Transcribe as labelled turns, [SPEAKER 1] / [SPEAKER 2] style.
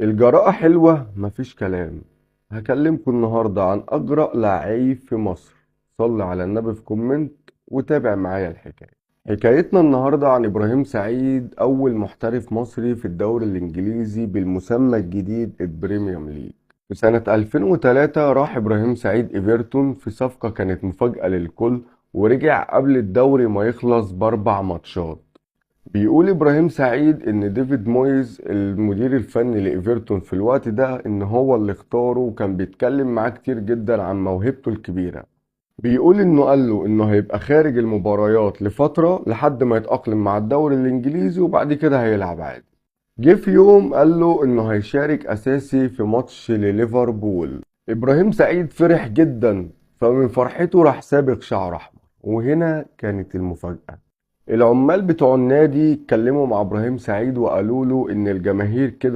[SPEAKER 1] الجراءة حلوة مفيش كلام. هكلمكم النهاردة عن أجرأ لعيب في مصر. صلي على النبي في comment وتابع معايا الحكاية. حكايتنا النهاردة عن إبراهيم سعيد، أول محترف مصري في الدوري الإنجليزي بالمسمى الجديد ال Premier League. في سنة 2003 راح إبراهيم سعيد إيفرتون في صفقة كانت مفاجأة للكل، ورجع قبل الدوري ما يخلص ب4 ماتشات. بيقول إبراهيم سعيد إن ديفيد مويز المدير الفني لإيفرتون في الوقت ده إن هو اللي اختاره، وكان بيتكلم معاه كتير جدا عن موهبته الكبيرة. بيقول إنه قال له إنه هيبقى خارج المباريات لفترة لحد ما يتأقلم مع الدوري الإنجليزي وبعد كده هيلعب عادي. جه في يوم قال له إنه هيشارك أساسي في ماتش لليفربول. إبراهيم سعيد فرح جدا، فمن فرحته راح سابق شعر أحمر، وهنا كانت المفاجأة. العمال بتوع النادي اتكلموا مع إبراهيم سعيد وقالوا له إن الجماهير كده